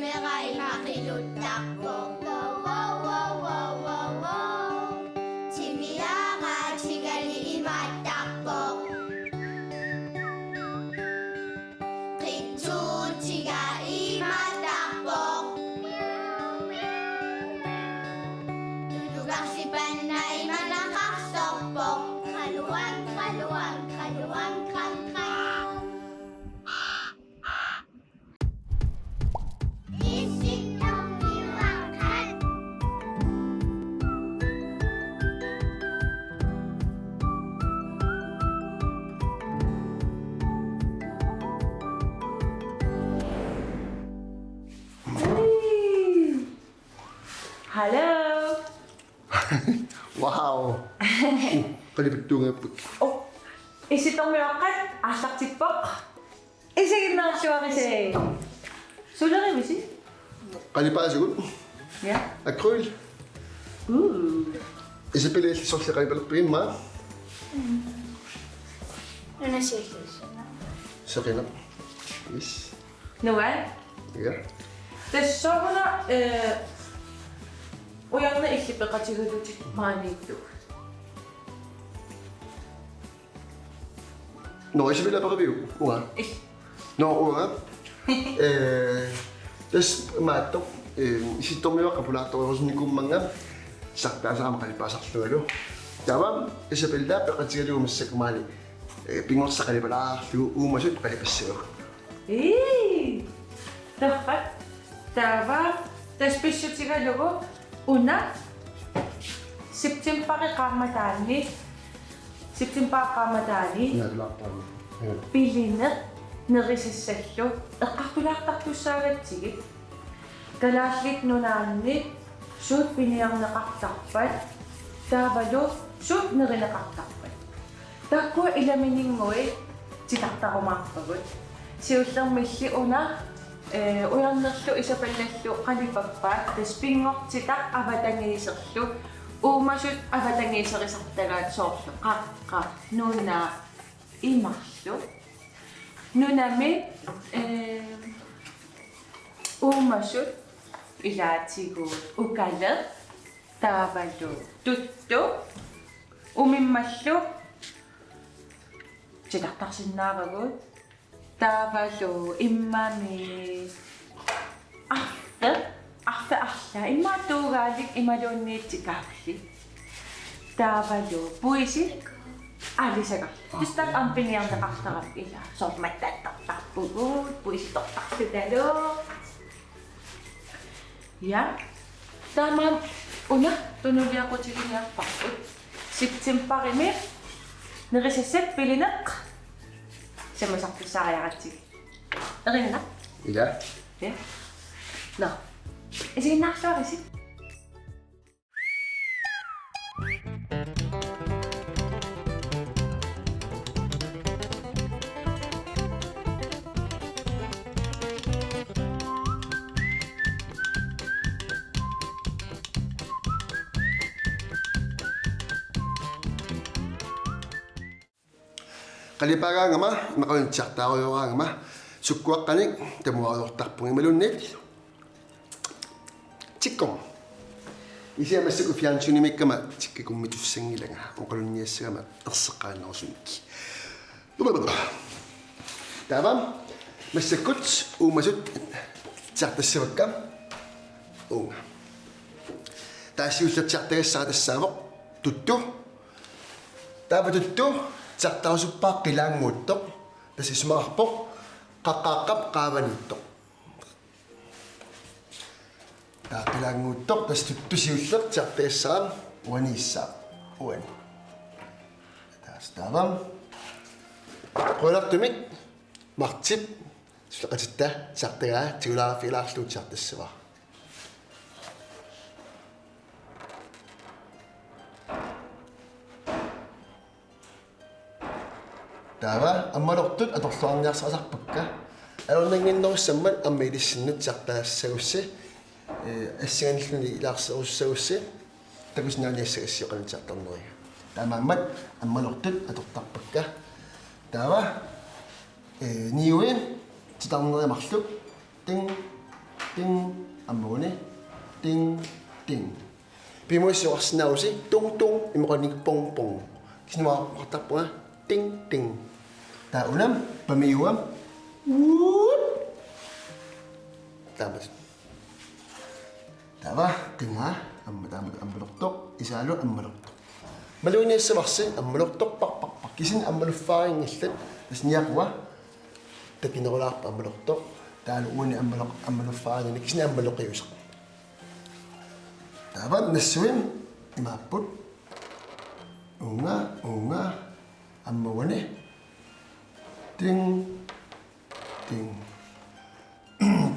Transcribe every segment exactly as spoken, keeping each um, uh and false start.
Meeqqat imaqiluttarpoq. Wow, wow, wow, wow, wow, wow. Timiaraatigali imaattarpoq. Qitsuutiga imaattarpoq. Tulugarsipanna imanaqarsorpoq. Qaluan, qaluan, qaluan, qan, qan. Hello. Wow. Qalipattuunngippat. Oh. Issitormiuaqqat aallartippoq. Isiginnaarluarisi. Sulerivisi? Qalipaasigut. Ja. Akryl. Uh. Isabella, sorleq qalipalerpigimmi? Una siulliussina. Soqina. Yes. Nuan? Ja. Tassa una, eh, ujarneq illit peqatigalutit maaniittugut. Nå, Isabella peqaviuk? Uanga. Is. Nå, uanga. Eh, tassa maattoq, eh, issitormiuaqqat pulaartorusunnikuummannga, tissartaasarama qalipaasarlungalu. Taava Isabella peqatigalugu massakkut maani, eh, pinngortitaq qalipalaarlugu uumasut qalipassavagut. Ii! Torrak. Taava tassa pissutigalugu una septembarip qaammataani, septembarip qaammataani. Naatulaarpaani. Ja. Pilineq nerisassallu eqqartulaartartussaagatsigit. Kalaallit Nunaanni suut piniarneqartarpat, taavalu suut nerineqartarpat. Taakkua ilamininngui titartarumaarpagut. Siullermilli una, eh, ujarnerlu Isabellalu qalipappaat, tassa pinngortitaq avatangiiserlu, uumasut avatangiiserisartagaat soorlu qaqqaq, nuna, imarlu. Nunami, eh, uumasut ilaatigut ukaleq, taavalu tuttu, umimmallu titartarsinnaavagut, taavalu immami arfeq, arfeq arlaat, immaqa tuugaalik imaluunniit tikaagli. Taavalu puisi alisagarlu. Tassa taakku aamma piniarneqartarput, ila. Soorlu mattattortarpugut, puisitortarlutalu. Ja. Taamaammat una tunuliaqutiginiarparput. Septembarimi nerisassat pilineq sammisartussaariaratsigit. Erinana? Ila. Ja. Nå. Isiginnaarluarisi. Qalipaagaangama, imaluunniit tissartaarujoraangama, sukkuaqqanik tamuarujoortarpunga imaluunniit tikkoq. Kisianni massakkut fjernsynimiikkama tikkikummitussanngilanga, oqalunniassagama erseqqaannarusunik. Taava massakkut uumasut tissartassavakka. Uunga. Taava siulleq tissartagassara tassaavoq tuttu. Taava tuttu tissartarusuppara qilaannguuttoq. Tassa isumaqarpoq qaqqaaqqap qaavaniittoq. Taava qilaannguuttoq, tassa tuttu siulleq tissartagassara uaniissaaq. Uani. Tassa taava. Qujanartumik Martip suleqatitta tissartagaa tigulaarfigilaarlugu tissartassavara. Taava ammalortut atorluarniarsarisarpakka. Ajornannginnerussammat aamma ilissinnut tissartaassagussi, eh, assinganilluni ilaarserussagussi, takusinnaaniassagassi oqaluttartarneriga. Taamaammat ammalortut atortarpakka. Taava, eh, niui titarneri marluk. Ting. Ting, aamma uani. Ting, ting. Piumassuarsinnaavusi tung tung, imaluunniit pong pong. Kisianni oqartarpunga ting ting. Taava una pamiua. Wuut. Taava. Taava qingaa aamma taama ammalortoq, isaalu ammalortoq. Maluginiassavarsi ammalortorparparpar. Kisianni ammaluffaariinngillat. Tassa niaqua takinerulaarpoq ammalortoq. Taavalu uani ammaloq ammaluffaariinngillat. Kisianni ammaloqiusaq. Taava nassui imaapput. Uunga, uunga, aamma uani. Ting, ting.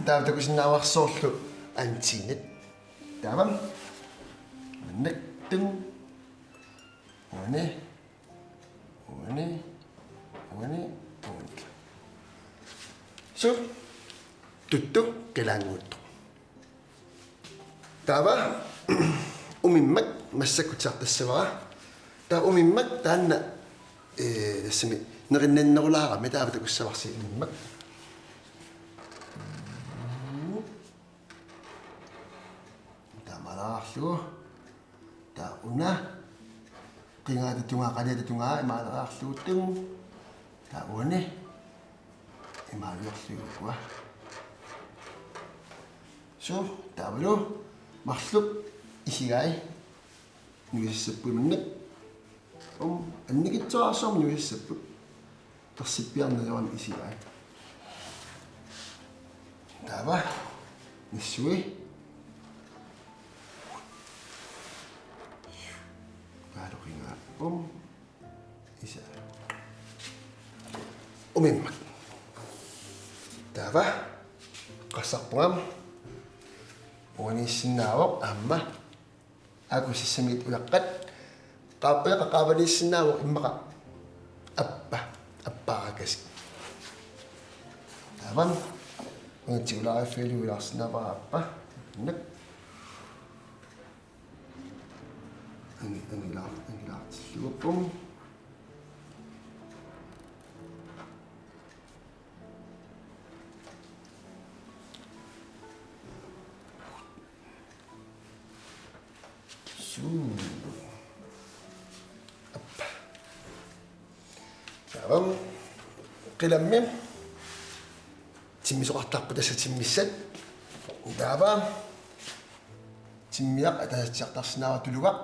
Taava takusinnaavarsi soorlu antennet. Taava. Mannak ting. Uani. Uani. Uani. Uani. Suu. Tuttu qilaannguuttoq. Taava umimmak massakkut titartassavara. Taava umimmak taanna, ee, tassami nerinnannerulaarami, taava takussavarsi umimmak. Taamaaleraarlugu. Taava una. Qingaata tungaa, qaniata tungaa, imaaleraarlugu tung. Taava uani. Imaaliorlugu ukua. Suu, taavalu. Marluk isigai. Nuisassappuimannik. Um, annikitsuararsuarmik nuisassapput. Tarsippiarneq ajorami isigai. Taava. Nassui. Taava qingaa. Um. Isa. Umimmak. Taava. Qassarpunga. Uaniissinnaavoq aamma. Aaku sissamiit ujaqqat. Qaappajaqa qaavaniissinnaavoq immaqa. Appa. Appaarakasik. Taava. Unitsi ulaariffiilu ilaarsinnaavara appa. Nak. Angi, angilaar, angilaartillugu. Suu. Appa. Taava. Qilammi. Timmisoqartarput tassa timmissat. Taava. Timmiaq ataaseq titartarsinnaavara tulugaq.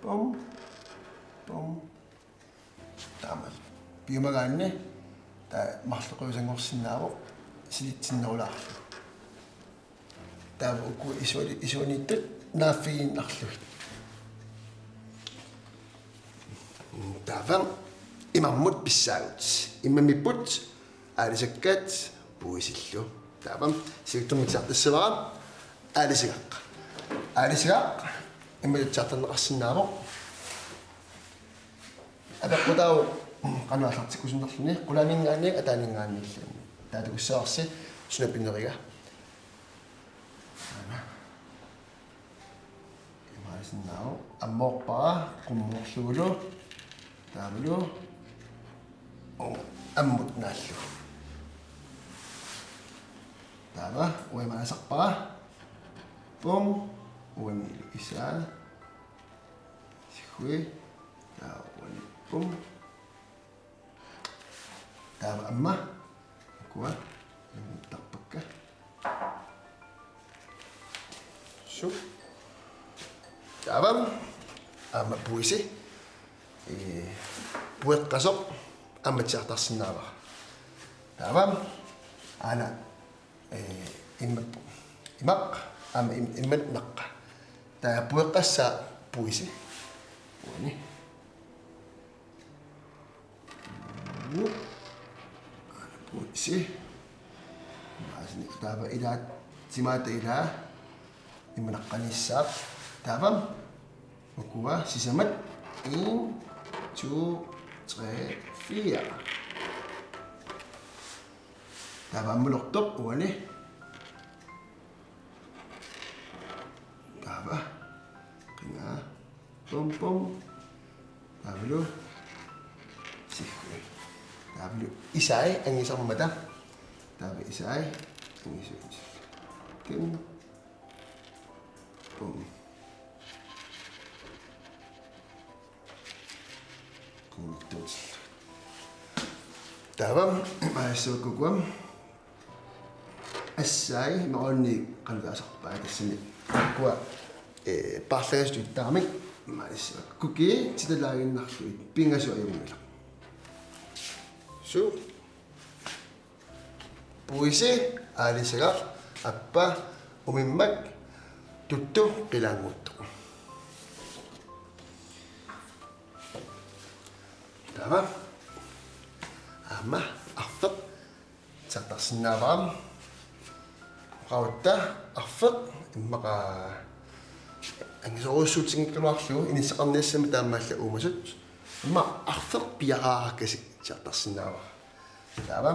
Pum. Pum. Taamaat. Piumagaanni taava marloqiusanngorsinnaavoq silitsinnerulaarlugu. Taava uku isuani-, isuaniittut naaffigiinnarlugit. Taava imammut pissaagut. Immammipput aalisakkat puisillu. Taava siuttumik titartassavara aalisagaq. Aalisagaq imaluunniit titartarneqarsinnaavoq. Apeqqutaavoq qanoq aallartikkusunnerluni, qulaninngaanniit ataaninngaanniilluunniit. Taava takussavarsi suna pineriga. Aana. Imaasinnaavoq ammoorpara qummoorlugulu. Taavalu. Oo, ammut naallugu. Taava uimaasarpara. Pum. Uanilu isaa. Siggui. Taava uani. Pum. Taava aamma. Ukua. Immuttarpakka. Suu. Taava. Aamma puisi. Ee, pueqqasoq. Aamma titartarsinnaavara. Taava. Aana. Ee, immap-, imaq, aamma im-, immat naqqa. Taava pueqqassaaq puisi. Uani. Uu. Aana puisi. Maasini taava ilaat, timaata ilaa. Immat naqqaniissaaq. Taava. Ukua sisamat. En, to, tre, fire. Taava ammalortoq uani. Taava. Qingaa. Pum, pum. Taavalu. Siggui. Taavalu isai angisarmata. Taava isai. Isuut. King. Bum. Qinnertuut. Taava, maassuakkukuam. Assai, maanni qanutaasarpaa tassani. Kua, eh, paarlagasutut taamik, maassuakkuki, titalaaginnarlugit, pingasut ajunngilaq. Su. Puisi, aalisagaq, appa, umimmak, tuttu, qilaannguttoq. Taava. Aamma, arfeq, titartarsinnaavara. Qautta, arfeq, immaqa, angisoorujussuutinngikkaluarlugu, inissaqarniassammat taamaallaat uumasut. Immaqa arfeq piareerakkasik titartarsinnaavara. Taava.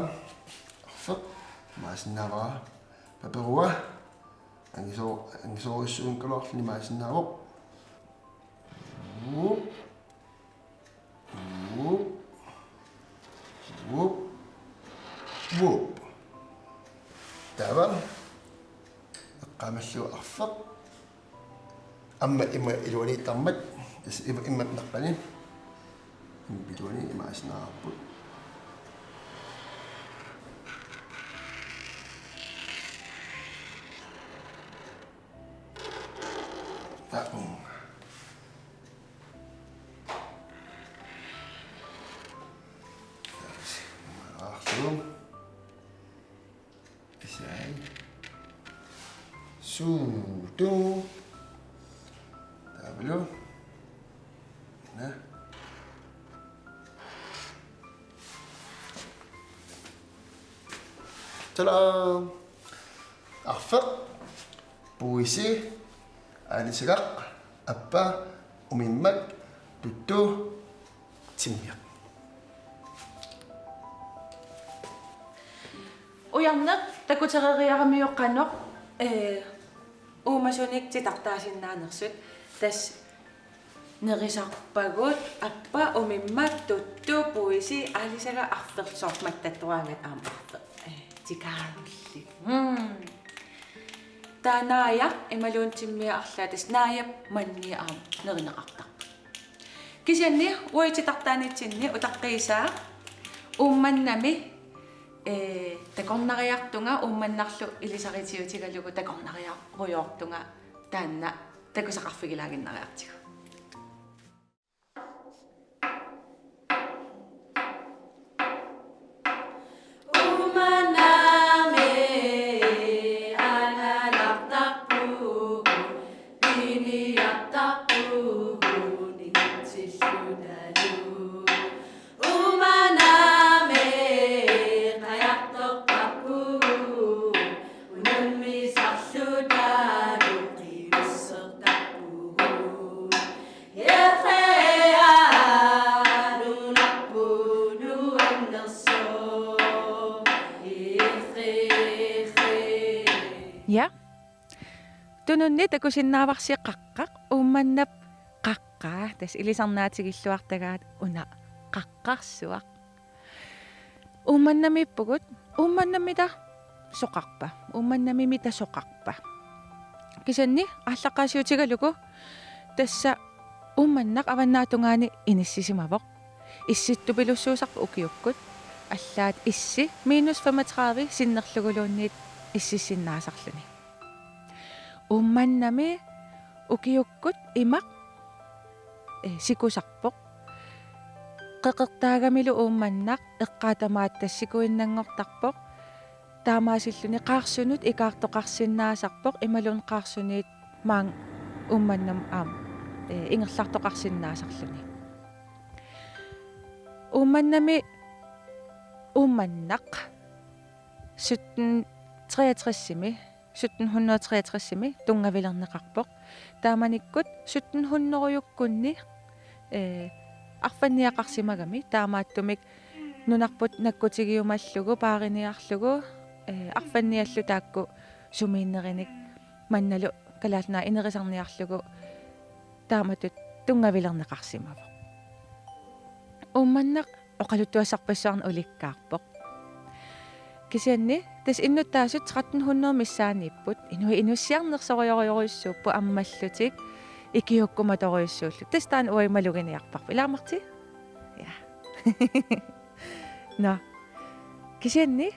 Arfeq. Imaasinnaavara. Paperua. Angisoo-, angisoorujussuunngikkaluarluni imaasinnaavoq. Vup. Vup. Vup. Vup. Taava. Eqqaamallugu arfeq. Aamma ima iluaniittarmat, tassa ima, ima naqqani. Ima iluani imaasinnaavoq. Taapung. Tassa, ima arlum. Isai. Suutu. Taavalu. Na. Tada! Arfeq, puisi, aalisagaq, appa, umimmak, tuttu, timmiaq. Ujarneq takutereeriaramiuk qanoq, ee, uumasunik titartaasinnaanersut, tassa nerisarpagut, appa, umimmak, tuttu, puisi, aalisagaq, arfeq, soorlu mattattoraangat aamma arfeq. Ee, tikaarulli. Hmm. Taava naajaq imaluunniit timmiaq arlaat, tassa naajap manniaq aamma nerineqartarpoq. Kisianni uagut titartaanitsinni utaqqiisaa Uummannami, ee, takornariartunga, Uummannarlu ilisaritiutigalugu takornariarujoortunga, taanna takusaqarfigilaaginnariartigu. Uummannami angalartarpugut, piniartarpugut, inutsillutalu. Uummannami qajartortarpugut, unammisarlutalu qiussertarpugut. Ja. Tununni takusinnaavarsi qaqqaq, Uummannap qaqqaa, tassa ilisarnaatigilluartagaat una qaqqarsuaq. Uummannamiippugut, Uummannamita soqarpa, Uummannamimita soqarpa. Kisianni aallaqqaasiutigalugu tassa Uummannaq avannaatungaani inissisimavoq. Issittupilussuusarpoq ukiukkut. Allaat issi minus femogtredive sinnerluguluunniit ississinnaasarluni. Uummannami ukiukkut imaq, eh, sikusarpoq. Qeqertaagamilu Uummannaq eqqaa tamaat tassa sikuinnanngortarpoq. Taamaasilluni qaarsunut ikaartoqarsinnaasarpoq imaluunniit qaarsunit maanga Uummannamut aamma, eh, ingerlartoqarsinnaasarluni. Uummannami Uummannaq sytten treogtresimi, sytten hundrede treogtresimi tunngavilerneqarpoq. Taamanikkut sytten hundredekkunni, eh, arfanniaqarsimagami, taamaattumik nunarput nakkutigiumallugu, paariniarlugu, eh, arfanniallu taakku sumiinnerinik mannalu Kalaallit Nunaat inerisarniarlugu taamatut tunngavilerneqarsimavoq. Uummannaq oqaluttuassarpassuarnik ulikkaarpoq. Kisianni tassa innuttaasut tretten hundrede missaaniipput. Inuit inussiarnersorujorujussuupput ammallutik ikiuukkumatorujussuullutik. Tassa taanna uagut maluginiarparput. Ilaa, Marti? Ja. Nå. Kisianni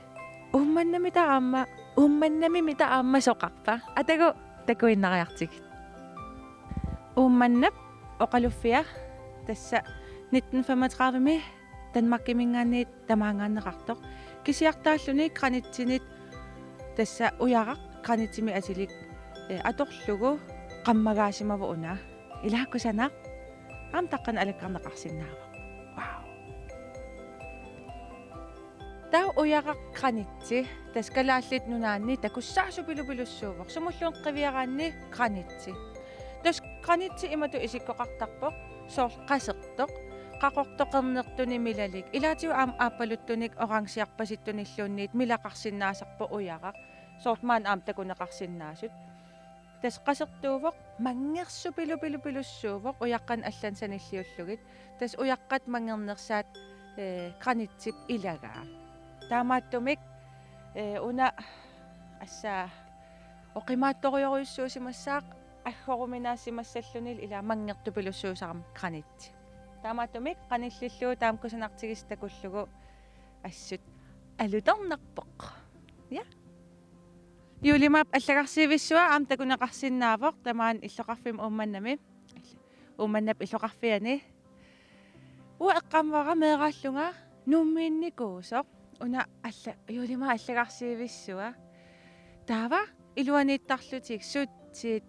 Uummannamita aamma, Uummannamimita aamma soqarpa? Atagu takuinnariartigit. Uummannap oqaluffia tassa nitten femogtredive-mi Danmarkiminngaanniit tamaanngaanneqartoq. Kisiartaalluni granitsinit, tassa ujaraq granitsimik atilik, eh, atorlugu qammagaasimavoq una. Ilaa, kusanaq. Aamma taqqani alakkarneqarsinnaavoq. Wow. Taava ujaraq granitsi, tassa Kalaallit Nunaanni takussaasupilupilussuuvoq. Sumulluunniit qiviaraanni granitsi. Tassa granitsi imatut isikkoqartarpoq, soorlu qasertoq, qaqortoq qernertunik milalik. Ilaatigut aamma aappaluttunik orangerpasittunilluunniit milaqarsinnaasarpoq ujaraq. Soorlu maani aamma takuneqarsinnaasut. Tassa qasertuuvoq, manngersupilupilupilussuuvoq, ujaqqanik allanik sanilliullugit. Tassa ujaqqat manngernersaat, eh, granitsip ilagaa. Taamaattumik, eh, una, assa, oqimaattorujorujussuusimassaaq, aggoruminaassimassalluni ilaa manngertupilussuusarami granitsi. Taamaattumik qanillillugu taama kusanartigisoq takullugu assut alutornarpoq. Ja. Juulimaap allagarsiivissua aamma takuneqarsinnaavoq tamaani illoqarfimmi Uummannami. Uummannap illoqarfiani. Uanga eqqaamavara meeraallunga Nuummiinnikuusoq. Una alla-, Juulimaap allagarsiivissua. Taava iluaniittarlutik sutsit,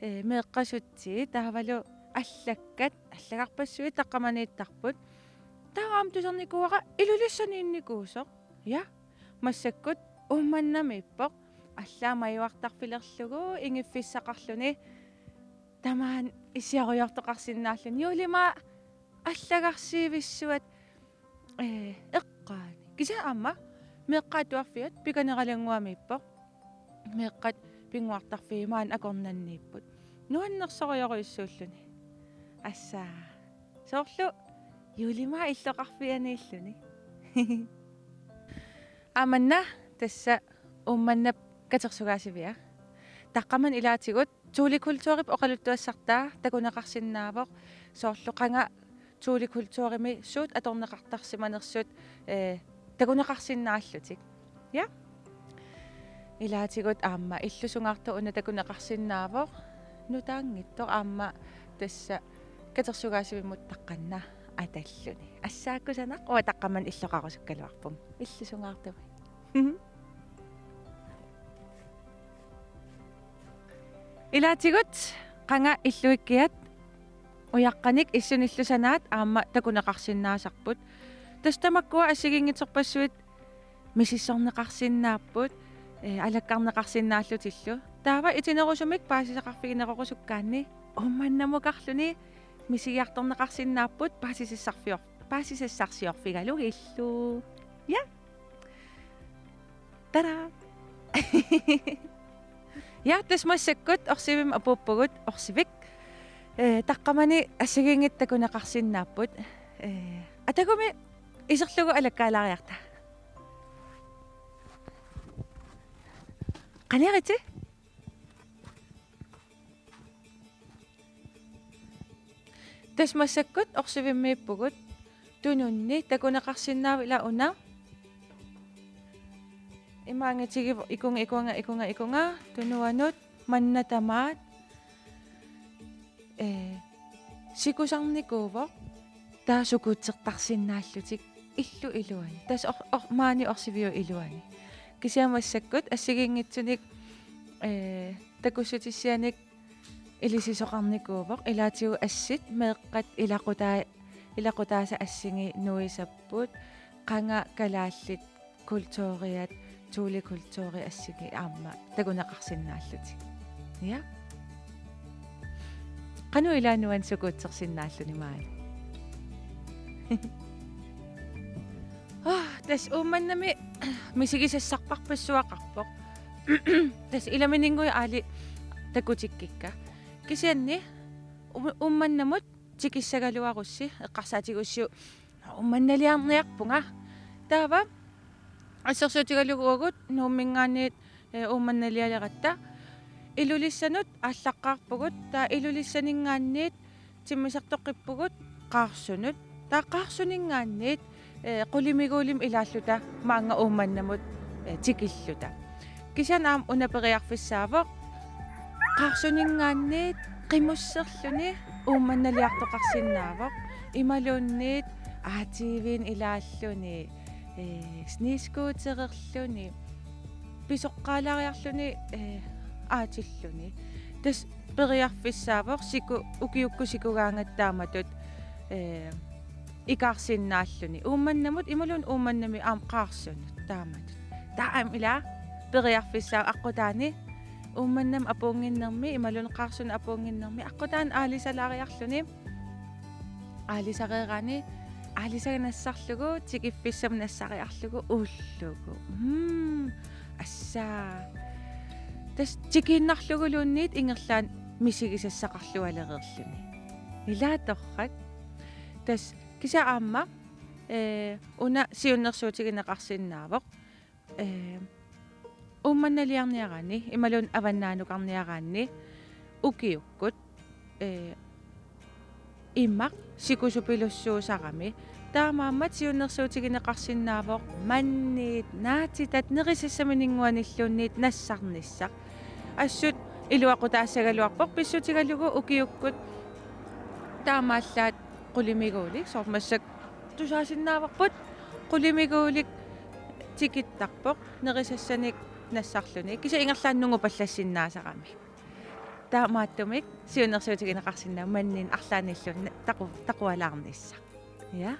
eh, meeqqat sutsit, taavalu allakkat, allagarpassuit taqqamaniittarput. Taava aamma tusarnikuuara Ilulissaniinnikuusoq. Ja, massakkut Uummannamiippoq. Allaat majuartarfilerlugu ingiffissaqarluni tamaani issiarujoortoqarsinnaalluni. Juulimaap allagarsiivissuat, eh, eqqaani. Kisianni aamma meeqqat atuarfiat Pikaneralannguamiippoq. Meeqqat pinnguartarfiit maani akornanniipput. Nuannersorujorujussuulluni. Assa. Soorlu Juulimaap illoqarfianiilluni. Aamanna tassa Uummannap katersugaasivia. Taqqamani ilaatigut Thule kulturip oqaluttuassartaa takuneqarsinnaavoq, soorlu qanga Thule kulturimi suut atorneqartarsimanersut, eh, takuneqarsinnaallutik. Ja. Ilaatigut aamma illusungaartoq una takuneqarsinnaavoq, nutaanngitsoq aamma tassa katersugaasivimmut taqqanna atalluni. Assaakkusanaq, uanga taqqamani illoqarusukkaluarpunga. Illusungaartumik. Ilaatigut qanga illuikkiat ujaqqanik issunillu sanaat aamma takuneqarsinnaasarput. Tassa tamakkua assigiinngitsorpassuit misissorneqarsinnaapput, eh, alakkarneqarsinnaallutillu. Taava itinerusumik paasisaqarfiginerorusukkaanni Uummannamukarluni misigiartorneqarsinnaapput paasisassarfior-, paasisassarsiorfigalugillu. Ja. Tada! Ja, tassa massakkut Orsivimmi apuuppugut, Orsivik. Eh, taqqamani assigiinngitsut takuneqarsinnaapput. Eh, atagumi iserlugu alakkaalaariarta. Qaniaritsi? Tassa massakkut Orsivimmiippugut, tununni takuneqarsinnaavoq ila una. Imaanngitsigivut ikunga, ikunga, ikunga, ikunga, tunuanut, manna tamaat. Eh, sikusarnikuuvoq, taava sukuutsertarsinnaallutik illu iluani. Tassa or-, or-, maani Orsiviup iluani. Kisianni massakkut assigiinngitsunik, eh, takussutissianik ilisisoqarnikuuvoq. Ilaatigut assit meeqqat ilaqutaa-, ilaqutaasa assingi nuisapput. Qanga kalaallit kulturiat, Thule kulturi assingi aamma takuneqarsinnaallutik. Ja. Qanoq ila nuann sukuutsersinnaalluni maani. Ah, tassa Uummannami misigisassarpassuaqarpoq. Tassa ilamininnguit aali takutikkikka. Kisianni Uu-, Uummannamut tikissagaluarussi eqqarsaatigiussiuk Uummannaliarniarpunga. Taava assersuutigalugu uagut Nuumminngaanniit, eh, Uummannalialeratta. Ilulissanut aallaqqaarpugut, taava Ilulissaninngaanniit timmisartoqqippugut Qaarsunut. Taava Qaarsuninngaanniit, eh, qulimiguulimik ilaalluta maanga Uummannamut, eh, tikilluta. Kisianni aamma una periarfissaavoq Qaarsuninngaanniit qimusserluni Uummannaliartoqarsinnaavoq. Imaluunniit A T V-mik ilaalluni, eh, snescootererluni, pisoqqaalaariarluni, eh, aatilluni. Tassa periarfissaavoq siku-, ukiukkut sikugaangatta taamatut, eh, ikaarsinnaalluni. Uummannamut imaluunniit Uummannami aamma Qaarsunut taamatut. Taava aamma ila periarfissaavoq aqqutaani Uummannamut apuunnginnermi imaluunniit Qaarsunut apuunnginnermi aqqutaani aalisalaariarluni. Aalisareeraanni aalisagaq nassarlugu, tikiffissamik nassariarlugu ullugu. Mm, assaa. Tassa tikiinnarluguluunniit ingerlaannaq misigisassaqarlualereerluni. Ilaa torrak. Tassa kisianni aamma, eh, una siunnersuutigineqarsinnaavoq. Eh, Uummannaliarniaraanni, imaluunniit avannaanukarniaraanni, ukiukkut, eh, imaq sikusupilussuusarami. Taamaammat siunnersuutigineqarsinnaavoq manniit naatitat nerisassamininnguanilluunniit nassarnissaq. Assut iluaqutaassagaluarpoq pissutigalugu ukiukkut taamaallaat qulimiguulik, soorlu massakkut tusaasinnaavarput, qulimiguulik tikittarpoq nerisassanik nassarluni. Kisianni ingerlaannaq nungupallassinnaasarami. Taamaattumik siunnersuutigineqarsinnaavoq manniit arlaannilluunniit taqu-, taqualaarnissaq. Ja.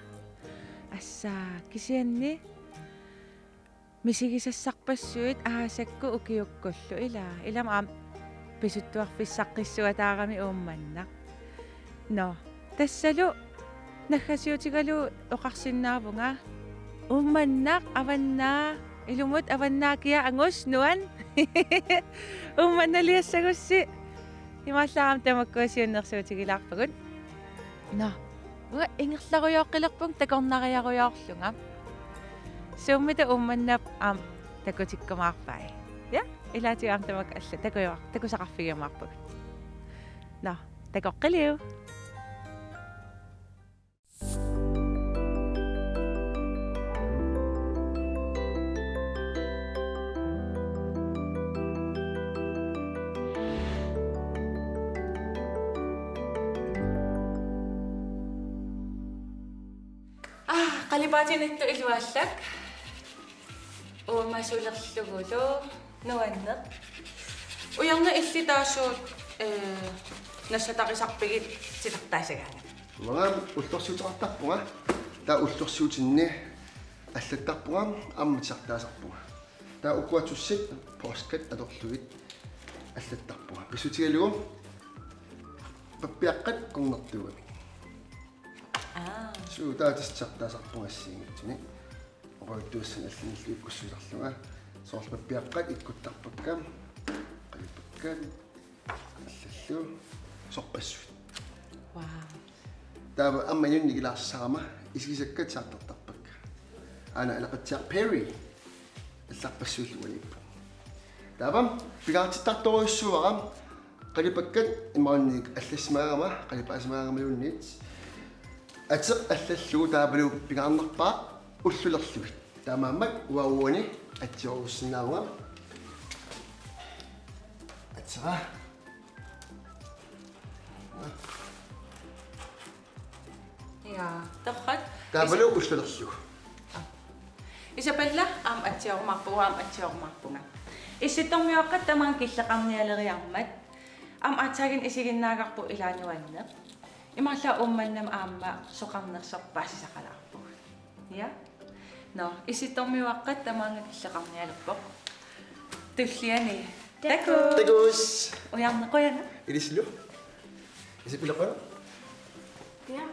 Assaa, kisianni misigisassarpassuit aasakkut ukiukkullu, ilaa, ilami aamma pisuttuarfissaqqissuataarami Uummannaq. Nå, tassalu naggasiutigalugu oqarsinnaavunga: Uummannaq, Avannaa, ilumut Avannaa, Kia, Angus, Nuan. Uummannaliassagussi. Imaallaat aamma tamakkua siunnersuutigilaarpagut. Nå, uanga ingerlarujooqqilerpunga takornariarujoorlunga. Suummita Uummannap aamma takutikkumaarpai. Ja, ilaatigut aamma tamakku allat takujuar-, takusaqarfigiumaarpagut. Nå, takoqqiliuk. Aa, qalipaatinittoq iluallak. Uumasulerlugulu nuanneq. Ujarneq, illit taava suut, eh, nassatarisarpigit titartaassagaangat? Uanga ullorsiuteqartarpunga. Taava ullorsiutinni allattarpunga, aamma titartaasarpunga. Taava ukua tussit pooskat atorlugit allattarpunga. Pissutigalugu pappiaqqat qernertuugamik. Aa. Suu, taava tassa titartaasarpunga assigiinngitsuni. Oqaluttuassanik allanillu ikkussuisarlunga. Soorlu pappiaqqat ikkuttarpakka. Qalipakkat. Allallu. Sorpassuit. Wow. Taava aamma inunnik ilaarsisarama isigisakkat titartartarpakka. Aana anaqatsiaq Perry allarpassuillu uaniippoq. Taava pingaartittartorujussuuara qalipakkat imaluunniit allassimagaangama, qalipaasimagaangamaluunniit. Ateq allallugu taavalu pingaarnerpaaq ullulerlugit. Taamaammat uanga uani atsiorussinnaavunga. Atera. Ja, torrak. Taavalu ullulerlugu. Isabella aamma atsiorumaarpoq, uanga aamma atsiorumaarpunga. Issittormiuaqqat tamaanga killeqarnialeriarmat. Aamma aatsaannguaq isiginnaagarput ilaa nuanneq. Imaallaat Uummannami aamma soqarnersoq paasisaqalaarpugut. Ja. Nå, Issittormiuaqqat tamaanga killeqarnialerpoq. Tulliani. Takuss. Takuss. Ujarneq, qujanaq. Ilissi. Isabella, qujanaq. Ja.